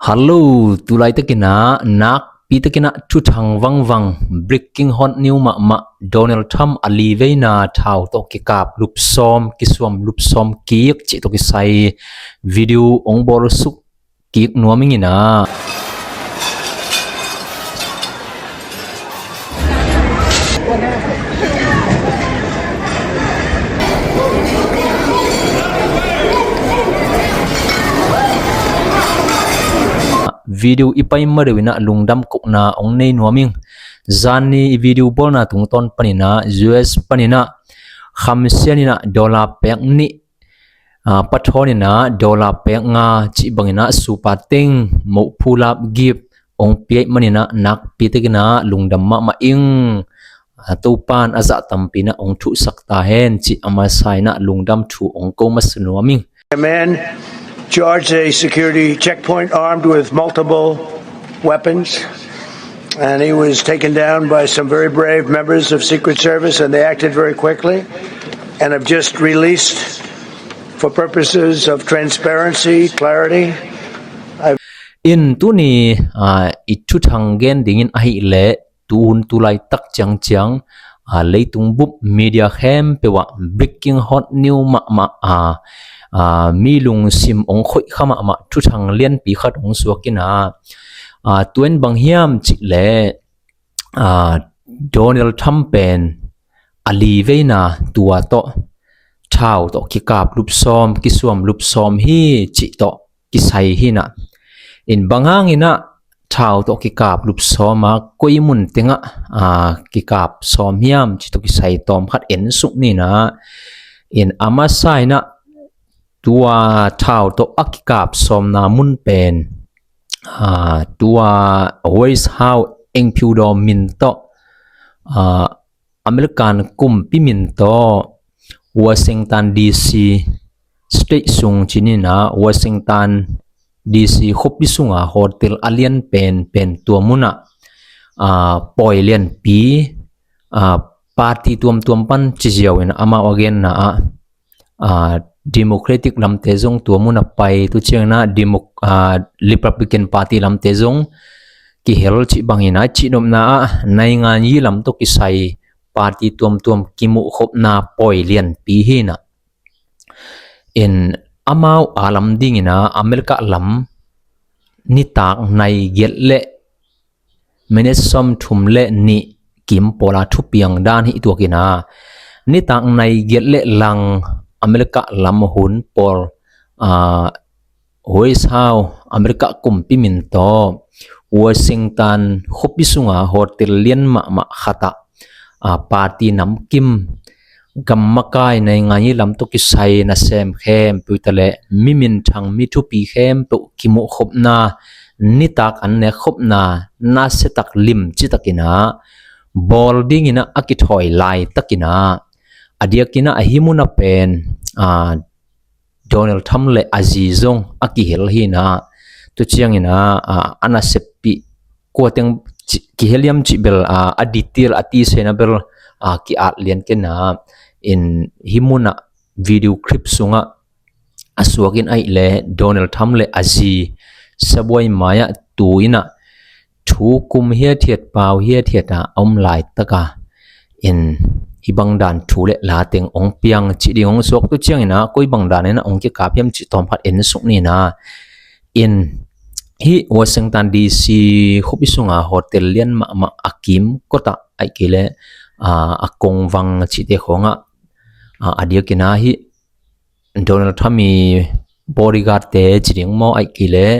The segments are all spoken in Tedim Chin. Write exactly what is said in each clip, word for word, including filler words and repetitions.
Hallo, tu laitakin ah nakpi takin ah thuthang vangvang, breaking hot news mahmah, Donald Trump a li veina thau tawh kikap lup sawm, kisuam lup sawm kik cih tawh kisai video hong bawlsuk kik nuam ing in ah. Video i pai ma deuh in ah lungdam kohna hong nei nuam ing. Zan ni i video bawlna tungtawn panin ah U S panin ah khamsiat in ah dollar pek nih, ah, pathawn in ah dollar pek nga cih bangin ah super thanks, moh phulap gift hong piak manin ah nakpi takin ah lungdam mahmah ing. Ah, Topa'n a zah tampi in ah hong thuhsak ta hen cih a masa in ah lungdam thu hong ko masa nuam ing. A man charged a security checkpoint armed with multiple weapons, and he was taken down by some very brave members of Secret Service, and they acted very quickly and have just released, for purposes of transparency, clarity, I've In tuni, ah, i thuthang gen dingin ahih leh tuhun tu laitak ciangciang, ah, leitung bup media khempeuh ah breaking hot news mahmah, ah, ah, mi lungsim hong khoih kha mahmah thuthang lianpi khat hong suak in ah, ah, tua in bang hiam cih leh, ah, Donald Trump pen a li veina tua tawh thau tawh kikap lup sawm, kisuam lup sawm hi cih tawh kisai hi in ah. In bang hangin ah thau tawh kikap lup sawm a koi mun teng ah, ah, kikap sawm hiam cih tawh kisai tawm khat en suk ni in ah. In a masa in ah tua thau tawh a kikap sawmna mun pen, ah, tua White House, Hengphiudaw min tawh, ah, American kumpi min tawh Washington D C state sung ci ni in ah, Washington D C khuapi sunga hotel a lian penpen tua mun ah, ah, pawi lianpi, ah, party tuamtuam pan ci ziau in ah amau a genna ah, ah, Democratic lamte zong tua mun ah pai, tu ciangin ah Demo-, ah, Republican Party lamte zong kihel cih bangin ah, cihnopna ah naingan yi lam tawh kisai party tuamtuam kimuhkhopna pawi lianpi hi in ah. In amau a lam dingin ah America lam nitak nai giat le minute sawmthum le nih kim pawla thupiang dan hi tuak in ah, nitak nai giat le lang America lam hun pawl, ah, White House, America kumpi min tawh Washington khuapi sunga hotel lian mahmah khat ah, ah, party namkim, gam makai, naingan yi lam tawh kisai nasem khempeuh ta le mi minthang, mi thupi khempeuh kimuhkhopna, nitak an nekkhopna, nasiatak lim citakin ah bawl dingin ah a kithawi laitakin ah, a diakin ah hih mun ah pen, ah, Donald Trump le a zi zong a kihel hi in ah. Tu ciangin ah, ah, a naseppih kua teng ci-, kihel hiam cih bel, ah, a detail, a tisaina bel, ah, ki-at lian kei in ah. In hih mun ah video clip sungah a suak in ahih leh Donald Trump le a zi sabuai mai-ah tu in ah thu kum hiathiat, pau hiathiat a om laitak a, in hih bang dan thu le la teng hong piang cih ding hong suak. Tu ciangin ah koi bang dan in ah hong kikap hiam cih tawm khat en suk ni in ah. In hih Washington D C khuapi sunga hotel lian mahmah a kimkot ah, ahih kei leh, ah, a kongvang cihte khawng ah, ah, a diakin ah hih Donald Trump i bodyguard te ci ding maw, ahih kei leh,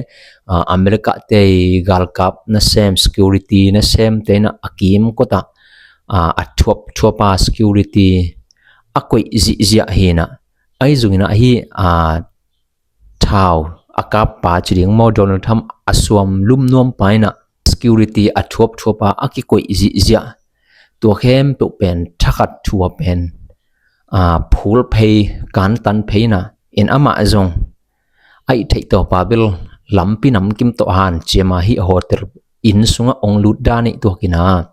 ah, America te i galkap nasem, security nasemte in ah a kimkot ah, ah, a thuapthuap a security a koih zihziah hi in ah. Ahi zongin ah hih, ah, thau a kappa ci ding maw, Donald Trump a suam lum nuampa in ah security a thuapthuap a a kikoih zihziah, tua khempeuh pen thakhat thu a pen, ah, phul phei, kantan phei in ah, in amah zong a hih theih tawpa bel lampi namkim tawh hanciam a hih hotel inn sungah hong lut dan hi tuak in ah.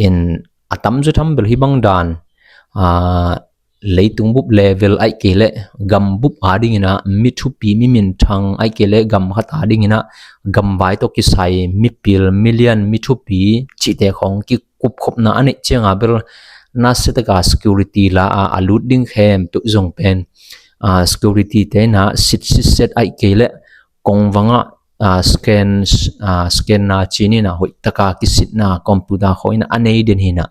In a tamzaw tham bel hih bang dan, ah, leitung bup level ahih kei leh gam bup a dingin ah mi thupi, mi minthang, ahih kei leh gam khat a dingin ah gamvai tawh kisai mipil, milian, mi thupi cihte khawng kikupkhopna a neih ciangin bel nasia taka security la a, a lut ding khempeuh zong pen, ah, security te in ah sit, sit set, ahih kei leh kongvang ah, ah, scan, ah, scan na ci-in ah hoih taka kisitna computer khawng in ah a nei den hi in ah.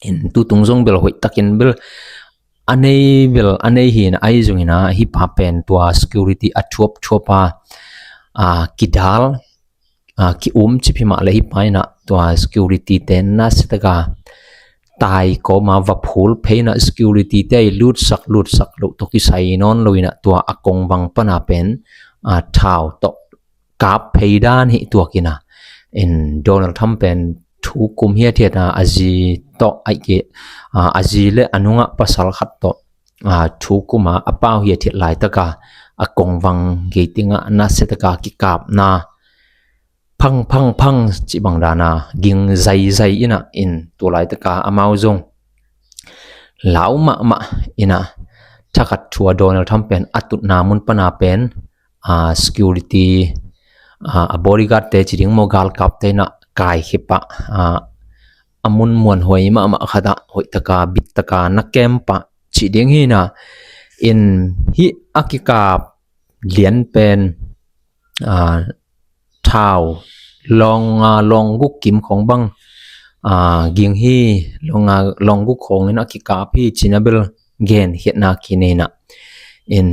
In tutung zong bel hoih takin bel a nei bel a nei hi in ah, ahi zongin ah hih pa pen tua security a thuapthuap a, ah, kidal, ah, ki-umcip hi mah leh hih pa in ah tua security te nasia taka tai kawm a va phul phei in ah security te i lutsak, lutsak loh tawh kisai nawn lo in ah tua a kongvang pan a pen, ah, thau tawh kap phei dan hi tuak in ah. In Donald Trump pen thu kum hiathiat a, a zi tawh ahih kei, ah, a zi leh a nungah pasal khat tawh, ah, thu kum a, a pau hiathiat laitak a, a kongvang gei teng ah nasia taka kikapna phang, phang, phang cih bang dan a ging zaizai in ah, in tua laitak a amau zong lau mahmah in ah, thakhat thu a Donald Trump pen a tutna mun pan a pen, ah, security, ah, a bodyguard te ci ding maw, galkap te in ah kaikhia pah, ah, a mun muanhuai mahmah khat ah hoih taka, bit taka na kem pah cih ding hi in ah. In hih a kikap lian pen, ah, thau lawng, ah, lawng guk kim khawng bang, ah, ging hi, lawng, ah, lawng guk khawng in a kikap hi ci-in ah bel genkhiatna kinei in ah. In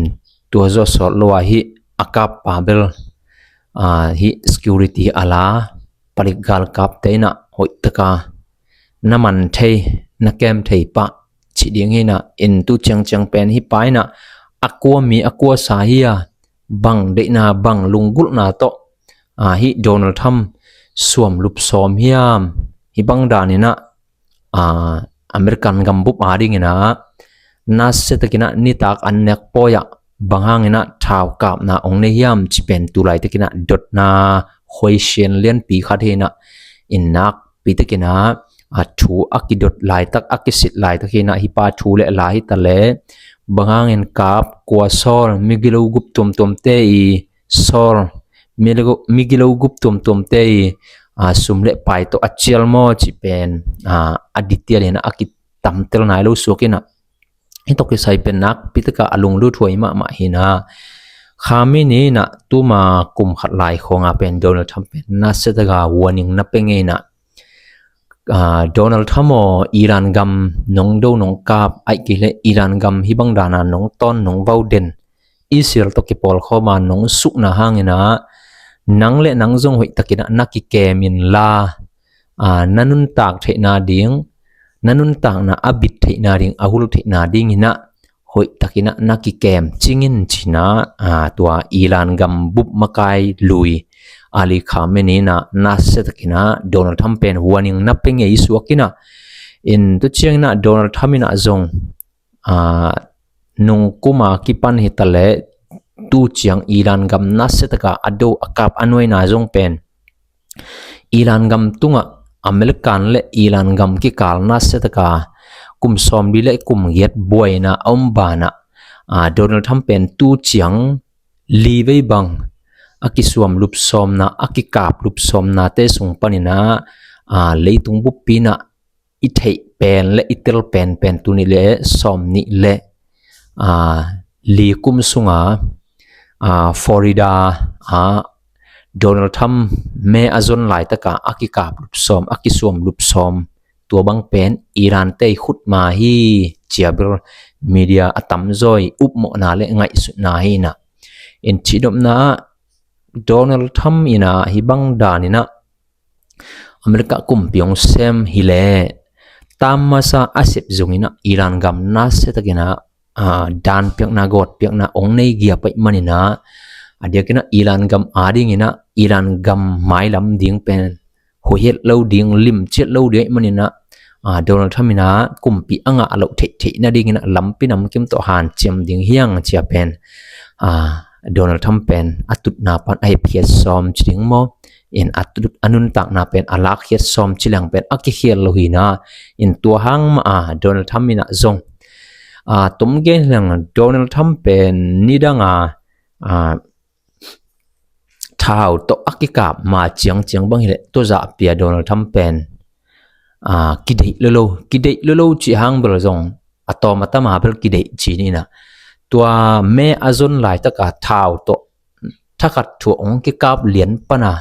tua zawh sawt lo a hih a kap pa bel, ah, hih security a la, palik galkap te in ah hoih taka na man thei, na kem thei pah cih ding hi in ah. In tu ciangciang pen hih pa in ah a kua mi, a kua sa hi a, bang deihna, bang lunggulhna tawh, ah, hih Donald Trump suam lup sawm hiam, hih bang dan in ah, ah, American gam bup a dingin ah nasia takin ah nitak an nek pawi ah bang hangin ah thau kapna hong nei hiam cih pen tu laitak in ah dotna khuaisian lianpi khat hi in ah. In nakpi takin ah, ah, thu a kidot laitak, a kisit laitak hi in ah, hih pa thu leh la hi ta leh, bang hangin kap, kua sawl, migilo gup tuamtuam te i sawl, migilo, migilo gup tuamtuam te i, ah, sum leh pai tawh a cial maw cih pen, ah, a detail in ah a kitamtel nai lo suak in ah. Hih tawh kisai pen nakpi taka a lunglut huai mahmah hi in ah. Khamenei in ah tuma kum khat lai khawng a pen Donald Trump pen nasia taka warning na pia ngei in ah. Ah, Donald Trump aw, Iran gam nong do nong kap, ahih kei leh Iran gam hih bang dan a nong tawn nong vau den, Israel tawh kipawlkhawm a nong sukna hangin ah nang leh nang zong hoih takin ah na kikem inla, ah, na nuntak theihna ding, na nuntakna a bit theihna ding, a hul theihna dingin ah hoih takin ah na kikem cing in ci-in ah, ah, tua Iran gam bup makai lui Ali Khamenei in ah nasia takin ah Donald Trump pen warning na pia ngei suak in ah. In tu ciangin ah Donald Trump in ah zong, ah, nung kum a kipan hi ta leh tu ciang Iran gam nasia taka a do, a kap, a nuaina zong pen Iran gam tungah American leh Iran gam kikal nasia taka kum sawmli leh kum giat buaina a om banah, ah, Donald Trump pen tu ciang li vei bang a kisuam lupsawmna, a kikap lupsawmnate sung panin ah, ah, leitung buppi in ah i theih pen leh i tel penpen tuni leh sawmnih leh, ah, li kum sunga, ah, Florida ah Donald Trump me a zon laitaka a kikap lupsawm, a kisuam lupsawm, tua bang pen Iran te khut ma hi ci-a bel media a tamzaw i upmawhna leh ngaihsutna hi in ah. In cihnopna ah Donald Trump in ah hih bang dan in ah America kumpi hong sem hi leh, tam masa a sep zong in ah Iran gam nasia takin ah, ah, dan piakna, gawt piakna hong nei gia pai manin ah, a diakin ah Iran gam adingin ah, Iran gam mailam ding pen hoih het lo ding, lim ciat lo ding ahih manin ah, ah, Donald Trump in ah kumpi a ngah loh theihtheih nadingin ah lampi namkim tawh hanciam ding hi hang ci-a pen, ah, Donald Trump pen a tutna pan a hepkhiat sawm ci ding maw? in a, a nuntakna pen a lakkhiat sawm ci leng pen a kikhial lo hi na. In tua hang mah a Donald Trump in ah zong a, tom gen leng Donald Trump pen nidang a, a, thau tawh a kikap ma ciangciang bang hileh tua zahpi a Donald Trump pen a, kideih lolo, kideih lolo cih hang bel zong a tawm a tam a bel kideih ci ni na. Tua May a zon laitaka thau tawh thakhat thu a ong kikap lian pana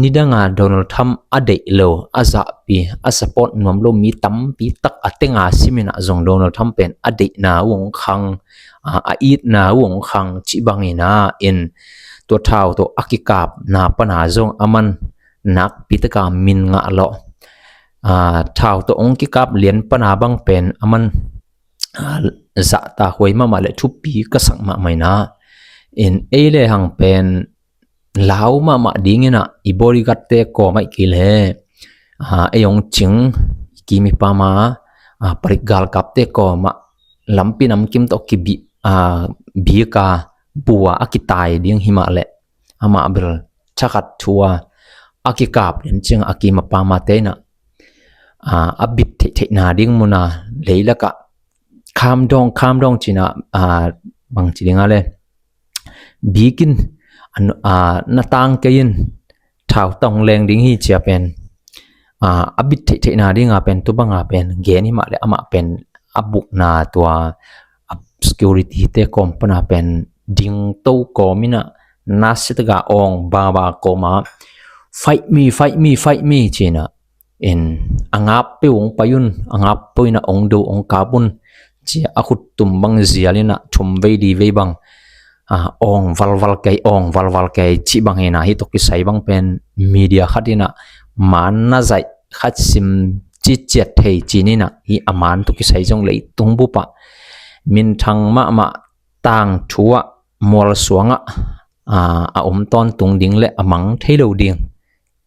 nidanga Donald Trump a deih lo, a zahpi, a support nuam lo mi tampi tak a tenga simin ah zong Donald Trump pen a deihna uh ong khang, a, a itna uh ong khang cih bangin ah in tua thau tawh a kikapna pana zong a man nakpi taka min ngah lawh. A, thau tawh ong kikap lian pana bang pen a man, a, zahta huai mahmah le thupi ka sak mahmah in ah in ei le hang pen lau mahmah dingin ah i bodyguard te kawm ah i kile, a, ei ong cing i kim i pam a, a, parik galkap te kawm ah lampi namkim tawh kibi, a, bika bua a kitai ding himah leh amah bel thakhat thu a a kikap lian ciang a kim a pam a te in ah, a, a bit theihtheihna ding mun a leilakah kham dawng, kham dawng ci in ah, a, bang ci ding a le bikin, a, a, na tang kei in thau tawh ong leng ding hi ci a pen, a, a bit theihtheihna ding a pen tua bang a pen gen himah leh amah pen a bukna tua, a, security te kawm pana pen ding to kawm in ah nasia taka awng baba kawm a, "Fight me, fight me, fight me," ci in ah in a ngap peuh ong pai un, a ngap peuh in ah ong do ong kap un ci a, a khut tum bang zial in ah thum vei li vei bang, a, awng valval kei, awng valval kei cih bangin ah hih tawh kisai bang pen media khat in ah man na zaih khat sim ciciat thei ci ni in ah hih a man tawh kisai zong leitung bup ah minthang mahmah tangthu ah mualsuang ah, a, a om tawntung ding le a mang thei lo ding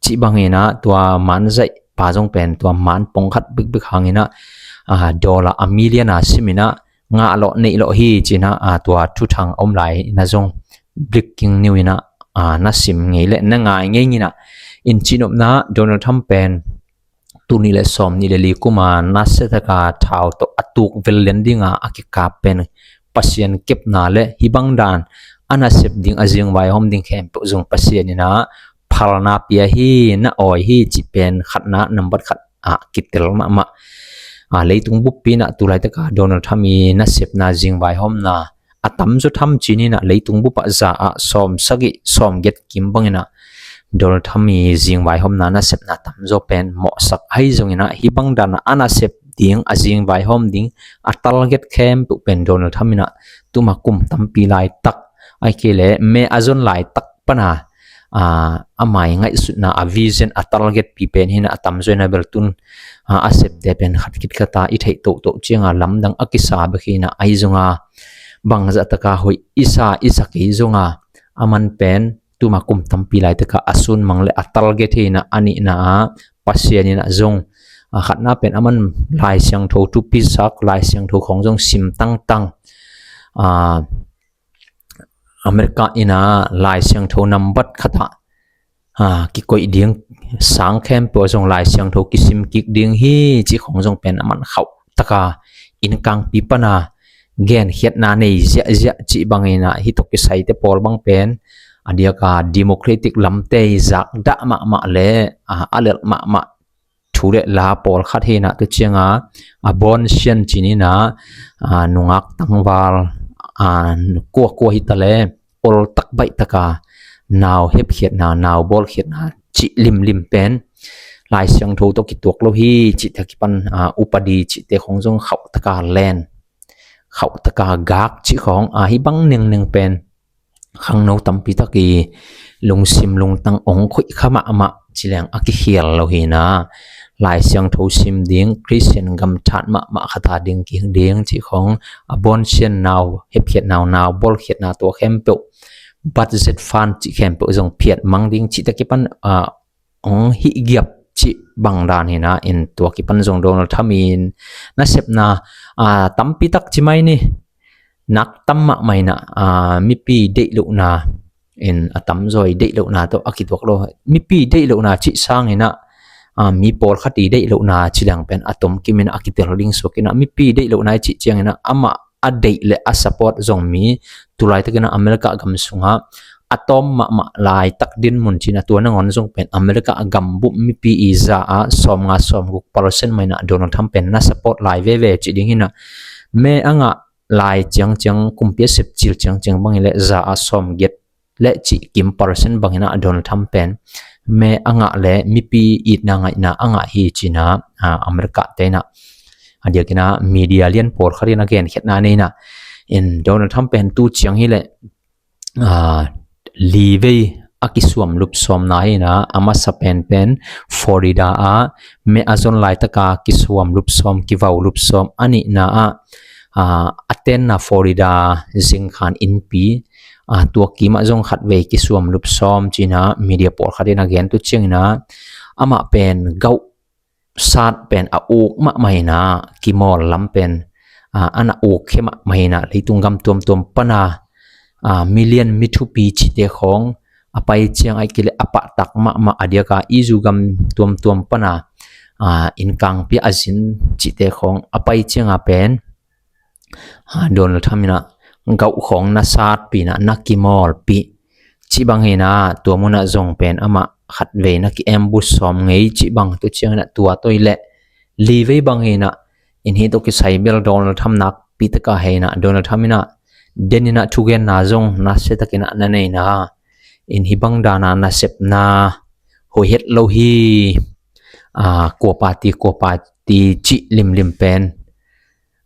cih bangin ah tua man zaih pa zong pen tua man pongkhat bikbik hangin ah, a, dollar a million a simin ah ngah lawh neih lawh hi ci in ah, a, tua thuthang a om lai in ah zong breaking news in ah, a, na sim ngei le na ngai ngei in ah in cihnopna Donald Trump pen tul nih le sawm nih le li kum a nasia taka thau tawh a tuk vel lian dinga a kikap pen Pasian kepna le hih bang dan a nasep ding a zingvaihawm ding khempeuh zong Pasian in ah phalna pia hi, na awi hi cih pen khatna nambat khat ah kitel mahmah. A, leitung buppi in ah tu laitaka Donald Trump i nasepna zingvaihawmna a tamzaw tham ci ni in ah leitung bup ah za ah sawm sagih sawm giat kim bangin ah Donald Trump i zingvaihawmna nasepna tamzaw pen mawhsak ahi zongin ah hih bang dan ah a nasep ding, a zingvaihawm ding a target khempeuh pen Donald Trump in ah tuma kum tampi laitak, ahih kei leh May a zon laitak pana, a, a mai ngaihsutna, a vision, a target pi pen hi in ah a tamzaw in ah bel tun, a, a septe pen khat khit khat a i theih tohtoh cianga lamdang a kisa bek hi in ah ahi zonga bangzah taka hoih i sa i sa kei zonga a man pen tuma kum tampi laitaka a sunmang le a target hi in ah a nihna ah Pasian in ah zong, a, khatna pen a man Lai Siangtho thupi sak, Lai Siangtho khawng zong sim tangtang, a, America in ah Lai Siangtho nambat khat ah, a, kikoih ding sang khempeuh ah zong Lai Siangtho kisim kik ding hi cih khawng zong pen a man khauh taka innkangpi pana genkhiatna nei ziahziah cih bangin ah hih tawh kisaite pawl bang pen a diaka democratic lamte i zakdah mahmah le, a, a lelh mahmah thu le la pawlkhat hi in ah tu cianga abortion ci ni in ah, a, nungak tangval, a, kuakua hi ta le oltak baih taka nau hepkhiatna, nau bawlkhiatna cih limlim pen Lai Siangtho tawh kituak lo hi cihte kipan, a, upadi cihte khawng zong khauh taka len, khauh taka gak cih khawng, a, hih bang nengneng pen khangno tampi tak i lungsim lungtang ong khoih kha mahmah ci leng a kikhial lo hi in ah Lai Siangtho sim ding, Christian gam that mahmah khat a ding kik ding cih khawng, abortion, nau hepkhiat nau, nau bawlkhiatna tua khempeuh, budget fund cih khempeuh zong phiat mang ding cihte kipan, a, ong hih giap cih bang dan hi in ah in tua kipan zong Donald Trump in nasepna, a, tampi tak ci mai ni, nak tam mahmah in ah, a, mipi deih lohna, In a tamzaw i deih lohna tawh a kituak lo. Mipi deih lohna cih sanginah, a, mi pawlkhat i deih lohna ci leng pen a tomkim inah a kitel ding suak inah, mipi deih lohna i cih cianginah amah a deih le a support zong mi, tulaitak inah America gam sungah a tawm mahmah laitak dinmun cinah tua nangawn zong pen America gam bup mipi i za a sawmnga sawmguk percent mah inah Donald Trump pen na support lai veve cih ding inah, me a ngah lai ciangciang, kumpi a sep cil ciangciang bangin le za a sawmgiat le cih kim percent bangin ah Donald Trump pen me a ngah le mipi itna ngaihna a ngah hi cinah, a, America te inah a diakin ah media lian pawlkhat in a genkhiatna nei inah, in Donald Trump pen tu ciang hi le, a, li vei a kisuam lupsawmna hi inah, a masa pen pen Florida ah me a zon laitaka kisuam lupsawm, kivau lupsawm, a nihna ah, a, a tenna Florida zingkhan innpi, a, tua kimah zong khatvei kisuam lupsawm cinah media pawlkhat in a gen tu cianginah, amah pen gauh sat pen a uk mahmah inah kimawl lam pen, a, ana uk khia mahmah inah leitung gam tuamtuam pana, a, million mi thupi cihte khawng a pai ciang ahih kei leh a pahtak mahmah a diaka izu gam tuamtuam pana, a, innkangpi a zin cihte khawng a pai cianga pen, a, Donald Trump inah gauh khawng na satpih inah na kimawlpih cih bang hi inah, tua munah zong pen amah khatvei na ki-ambush sawm ngei cih bang tu cianginah tua toi le li vei bang hi inah, in hih tawh kisai bel Donald Trump nakpi taka hei inah, Donald Trump inah den inah thugenna zong nasiatakin ah na nei inah, in hih bang dana nasepna hoih het lo hi, a, kua party kua party cih limlim pen,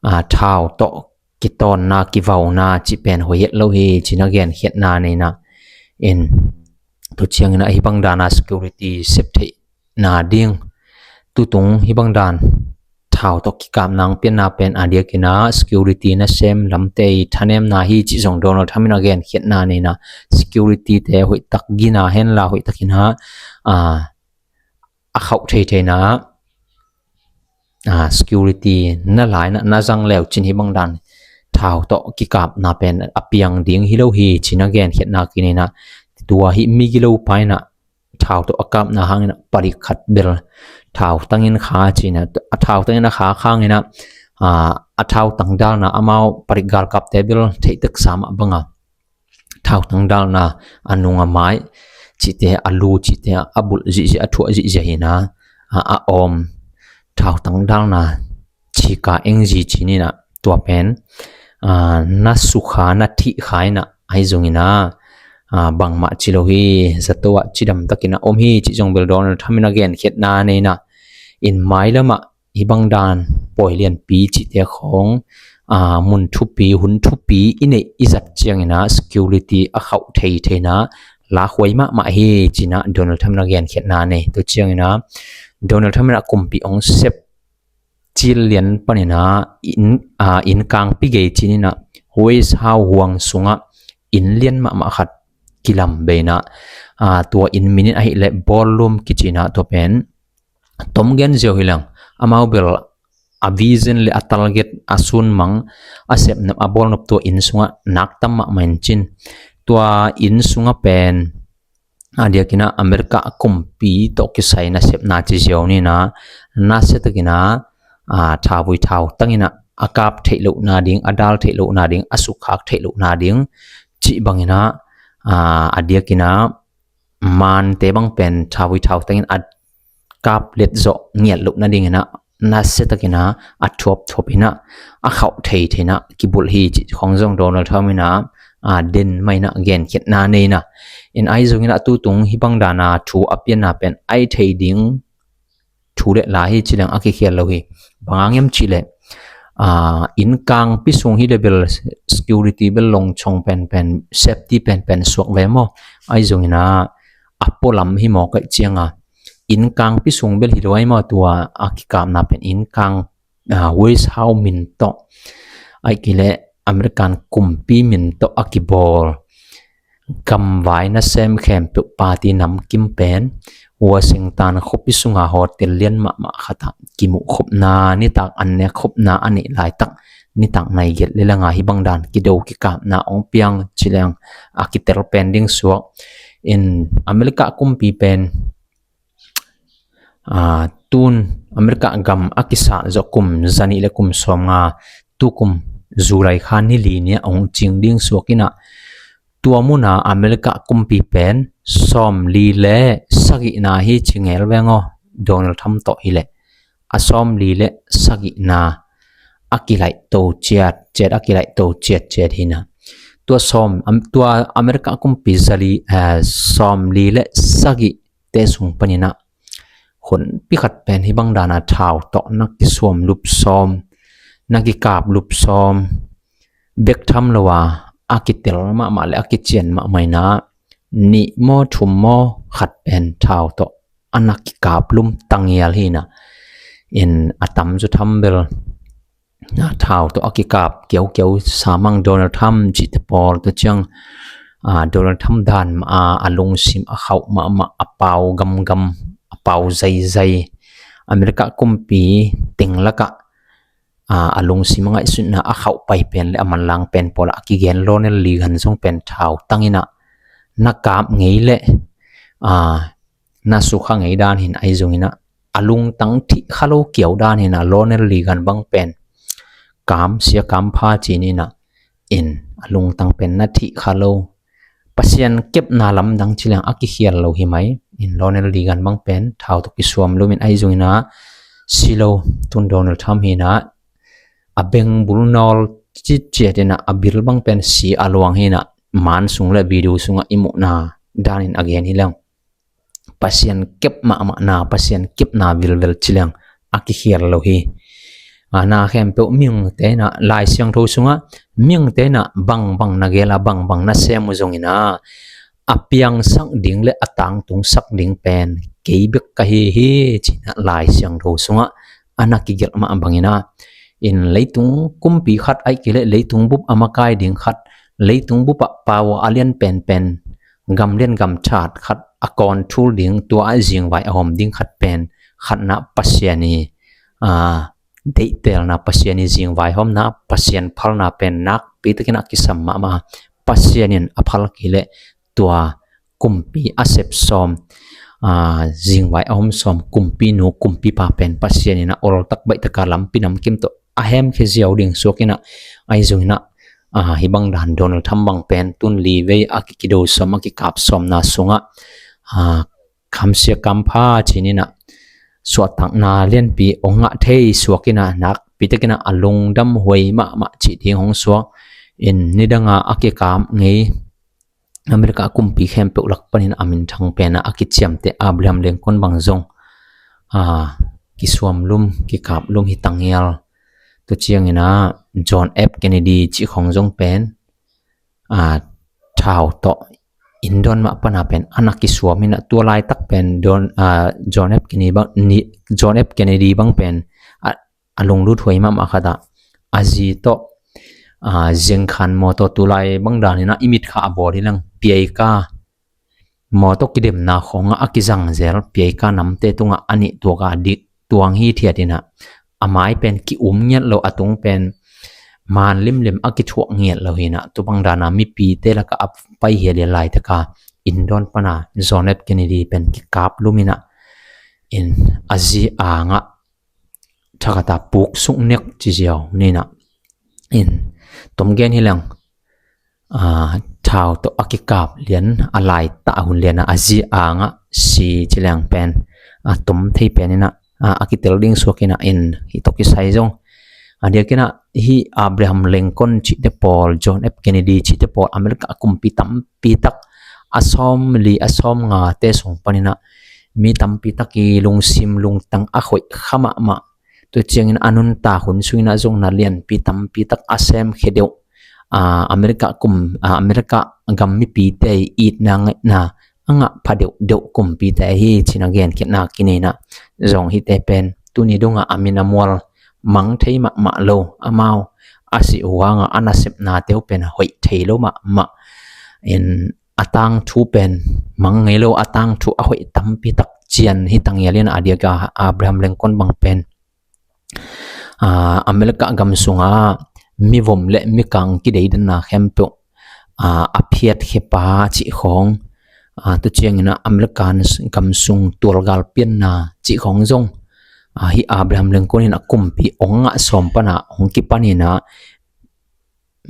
a, thau tawh kitawnna, kivauna cih pen hoih het lo hi cinah genkhiatna nei inah, in tu cianginah hih bang dana security sep theihna ding, tutung hih bang dan thau tawh kikapna hong pianna pen a diakin ah security nasem lamte i thanemna hi cih zong Donald Trump in a genkhiatna nei inah, security te hoihtak gina henla hoihtakin ah, a, a khauh theitheina, a, security na lai inah na zang leu cin hih bang dan thau tawh kikapna pen a piang ding hi lo hi cinah genkhiatna kinei inah, tua hih migilo pa inah thau tawh a kapna hangin ah palik khat bel thau tangin kha cinah, a thau tangin a khak hangin ah, a, a thau tang dalna amau palik galkapte bel theih taksa mah banga thau tang dalna a nung a mai cihte, a lu cihte, a bulh zihziah, a thuah zihziah hi inah, a, a awm thau tang dalna cika engzi cin inah tua pen, a, na sukha, na thihkha inah, ahi zongin ah, a, bangmah ci lo hi, zato ah cidam takin a om hi cih zong bel Donald Trump in a genkhiatna nei inah, in mailamah hih bang dan pawi lianpi cihte khawng, a, mun thupi, hun thupi i neih i zat ciangin ah security a khauh theitheina lakhuai mahmah hi cinah Donald Trump in a genkhiatna nei. Tu ciangin ah Donald Trump in a kumpi hong sep cil lian panin ah inn, a, innkangpi gei cin inah White House huang sungah inn lian mahmah khat kilam bei inah, a, tua inn min in ahih leh ballroom kici inah tua pen tom gen ziau hi leng, amau bel a vision le a target, a sunmang, a sepnop, a bawlnop tua inn sungah nak tam mahmah in cin. Tua inn sungah pen a diakin ah America kumpi tawh kisai nasepna ci ziau ni inah, nasiatakin ah, a, thauvui thautang inah a kap theih lohna ding, a dal theih lohna ding, a sukkhak theih lohna ding cih bangin ah, a, a diakin ah mante bang pen thauvui thautang in a kap let zawh ngiat loh nadingin ah nasiatakin ah a thuapthuap in ah a khauh theitheina kibulh hi cih khawng zong Donald Trump in ah, a, den mah in ah genkhiatna nei inah, in ahi zongin ah tutung hih bang dana thu a pianna pen ahi thei ding thu le la hi ci leng a kikhial lo hi. Bang hang hiam cih leh, a, innkangpi sung hi leh bel security bel longchong penpen, safety penpen suak ve maw? Ahi zongin ah a pualam hi mawk ahih cianga innkangpi sung bel hi lo ahi maw, tua a kikapna pen innkang, a, White House min tawh, ahih kei leh American kumpi min tawh a kibawl gamvai nasem khempeuh party namkim pen Washington khuapi sunga hotel lian mahmah khatah kimuh khopna, nitak an nek khopna a neih laitak nitak nai giat le langa hih bang dan kido kikapna ong piang ci leng a kitel pen ding suak. In America kumpi pen a, tun America gam a kisa zawh kum zanih le kum sawm nga, tu kum July kha ni li nia ong cing ding suak inah, tua muna America kumpi pen sawm li le sagihna hi ci ngel veng aw, Donald Trump tawh hileh a sawm li le sagihna a kilaih to ciat ciat, a kilaih to ciat ciat hina. Tua sawm, am, tua America kumpi zali, eh, sawm li le sagih te sung paninah hun pikhat pen hih bang dana thau tawh na kisuam lup sawm, na kikap lup sawm bek tham lo a, a kitel mahmah le a kician mahmah inah nih maw thum maw khat pen thau tawh a na kikap lum tangial hinah. In a tam zu tham bel na thau tawh a kikap kiaukiau samang Donald Trump cihte pawl tawh ciang, a, Donald Trump dan mah a, a lungsim a khauh mahmah, a pau gamgam, a pau zaizai, America kumpi teng lakah, a, a lungsim a ngaihsutna a khauh pai pen le a manlang pen pawlah a kigen Ronald Reagan zong pen thau tanginah na kap ngei le, a, na sukha ngei dan hin ahi zonginah a lungtang thih kha lo kiau dan hinah Ronald Reagan bang pen kam sia kam pha cininah in a lungtang pen na thih kha lo. Pasian kepna lamdang ci leng a kikhial lo hi mai. In Ronald Reagan bang pen thau tawh kisuam lumin ahi zonginah si lo, tun Donald Trump hinah a bengbul nawl ciciat inah a bil bang pen si a luang hinah man sung le video sungah i muhna danin a gen hi leng. Pasian kep mahmahna, Pasian kepna vilvel ci leng a kikhial lo hi. A, na khempeuh mihingte inah Lai Siangtho sungah mihingte inah bangbang na gel a, bangbang na sem uh zonginah a piangsak ding le a tangtungsak ding pen kei bek ka hi hi cinah Lai Siangtho sungah a na kigelh mah banginah. In leitung kumpi khat aih kei le leitung bup a makai ding khat, leitung bupah pau a lian penpen, gam lian gam that khat a kawn thul ding, tua a zingvai a hawm ding khat pen khatna Pasian i, a, deihtelna, Pasian i zingvai hawmna, Pasian phalna pen nakpi takin a kisam mahmah. Pasian in a phal kei le tua kumpi a sep sawm, a, zingvai a hawm sawm, kumpi nu kumpi pa pen Pasian in a oltak baihtaka lampi namkim tawh a hemkhia ziau ding suak inah ahi zonginah, a, hih bang dan Donald Trump bang pen tun li vei a kikido sawm, a kikap sawmna sungah, a, kamsia kampha cininah suahtakna lianpi ong ngah thei suak inah nakpi takinah a lungdam huai mahmah cih ding hong suak. In nidanga a kikap ngei America kumpi khempeuh lak panin a minthang penah a kiciamte Abraham Lincoln bang zong, a, kisuam lum, kikap lum hi tangial. Tua cianginah John F Kennedy cih khong zong pen, a, thau tawh Indon mah pana pen a na kisuam hinah tua laitak pen Don, a, John F Kennedy bang, ni, John F Kennedy bang pen, a, a lunglut huai mahmah khatah a zi tawh, a, zengkhan mawtaw tulai bang daninah i mit kha a bawl hi leng piaika mawtaw kidemna khawngah a kizangzel piaika namte tungah a nih tuaka dik tuang hi thiat inah a mai pen ki-um ngiat lo, a tung pen man limlim a kithuak ngiat lo hinah tu bang dana mipite lakah a pai hialian laitaka Indon pana John F Kennedy pen kikap luminah in a zi angah thakata puk suk nek ci ziau ninah. In tom gen hi leng, a, thau tawh a kikap lian a laitah hun lianah a zi angah si ci leng pen, a, tom thei pen inah, a, a kitel ding suak inah in hih tawh kisai zong a diakinah hih Abraham Lincoln cihte pawl, John F Kennedy cihte pawl, America a kumpi tampi tak a sawm li a sawm ngate sung paninah mi tampi tak i lungsim lungtang a hoih kha mahmah. Tua ciangin a nuntak hun sunginah zong na lianpi tampi tak a semkhia deuh, a, America kum, a, America gam mipite i itna ngaihna a ngah pha deuhdeuh kumpite ahi cina genkhiatna kineinah zong hihte pen tuni dongah a min a mual mang thei mahmah lo, amau a sih huangah a nasepnate uh pen hoih thei lo mahmah. In a tangthu pen mang ngei lo, a tangthu a hoih tampi tak cian hi tangial in a diaka Abraham Lincoln bang pen, a, America gam sunga mivom le mikang kideidanna khempeuh a, a phiat khiapa cih khawng, a, tu ciangin ah American gamsung tualgal pianna cih khawng zong, a, hih Abraham Lincoln in a kumpi ong ngah sawm pana ong kipanin ah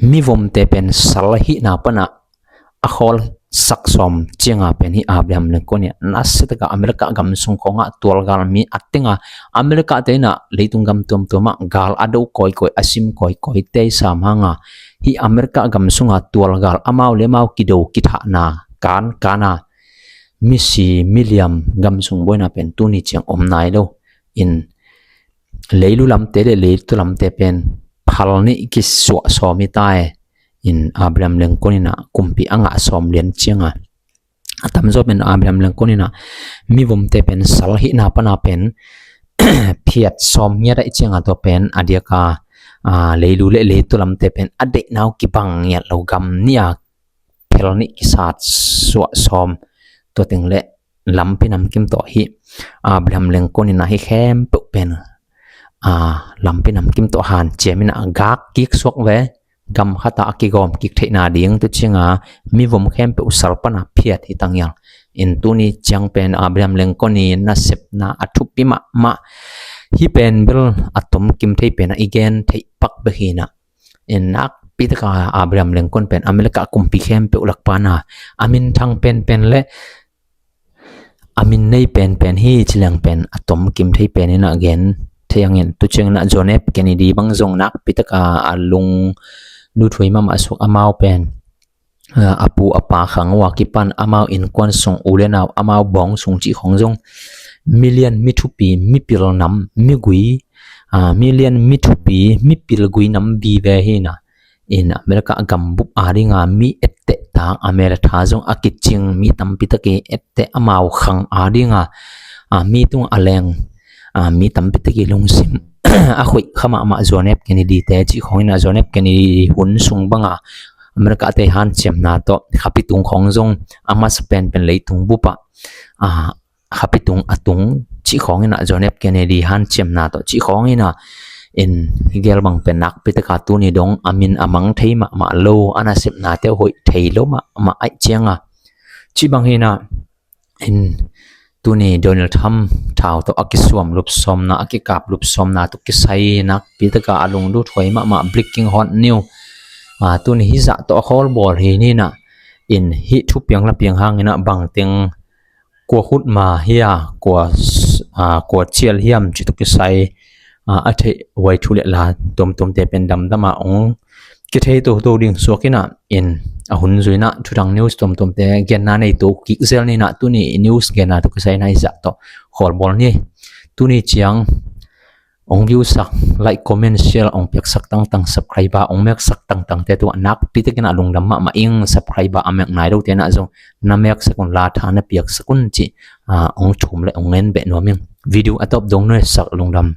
mivomte pen sal hihna pana a khawl sak sawm cianga pen hih Abraham Lincoln in ah nasia taka America gamsung khawngah tualgal mi a tenga America te in ah leitung gam tuamtuamah gal a do kawikawi a sim kawikawi te sam hanga hih America gamsunga tualgal amau le amau kido kithahna kan kana misi miliam gamsung buaina pen tuni ciang om nai lo in leilu lamte le leitu lamte pen phal nih kisuah sawm hi ta e. In Abraham Lincoln in ah kumpi a ngah sawm lian cianga a tamzaw pen Abraham Lincoln in ah mivomte pen sal hihna pana pen phiat sawm ngiat a i cianga tua pen a diaka, a, leilu le leitu lamte pen a deihnau kibang ngiat lo gam nih a phel nih kisat suah sawm tua teng le lampi namkim tawh hih Abraham Lincoln in ah hih khempeuh pen, a, lampi namkim tawh hanciam in ah gak kik suak ve gam khata a kigawm kik theihna ding tu cianga mivom khempeuh sal pana phiat hi tangial. In tuni ciang pen Abraham Lincoln in nasepna a thupi mahmah hih pen bel a tomkim thei pen a i gen theih pak bek hi in ah in nakpi taka Abraham Lincoln pen America kumpi khempeuh lakpana a minthang penpen le a min nei penpen hi ci leng pen a tomkim thei pen in ah gen thei angin tu ciangin ah John F Kennedy bang zong nakpi taka a lung luthuai mahmah suk amau pen, a, a pu a pa khang uh a kipan amau innkuan sung u le nau amau bawng sung cih khawng zong milian mithupi mipil nam migui, a, milian mithupi mipil gui nam bi ve hi in ah in America gambup a dinga mi etteh tak a mel a tha zong a kicing mi tampi taki etteh amau khang a dinga, a, mi tung a leng, a, mi tampi taki lungsim a khoih kha mahmah John F Kennedy te cih khawng in ah John F Kennedy hun sung banga America te hanciamna tawh khapi tung khawng zong a masa penpen leitung bupah, a, khapi tung a tung cih khawng in ah John F Kennedy hanciamna tawh cih khawng in ah in hih gel bang pen nakpi taka tuni dong a min a mang thei mahmah lo a nasepnate hoih thei lo mahmah aih cianga cih bang hi in ah in tuni Donald Trump thau tawh a kisuam lupsawmna a kikap lupsawmna tawh kisai nakpi taka a lunglut huai mahmah breaking hot news, a, tuni hih zah tawh a khawlbawl hi in ah in hih thupiang lapiang hangin ah bangteng kua khutma hi a kua, a, kua cial hiam cih tawh kisai, a, a theih huai thu le la tuamtuamte pen damdama ong kithei toto ding suak in ah in a hun zui in ah thudang news tuamtuamte genna nei to kik zel ni in ah tuni news genna tawh kisai in ah hih zah tawh khawlbawl ni. Tuni ciang ong view sak, like, comment, share ong piaksak tangtang, subscribe ong meksak tangtangte tungah nakpi takin ah lungdam mahmah ing. Subscribe a mek nai lote in ah zong na meksak un la tha na piaksak un cih, a, ong thum le ong ngen beh nuam ing. Video a tawp dong nuaisak lungdam.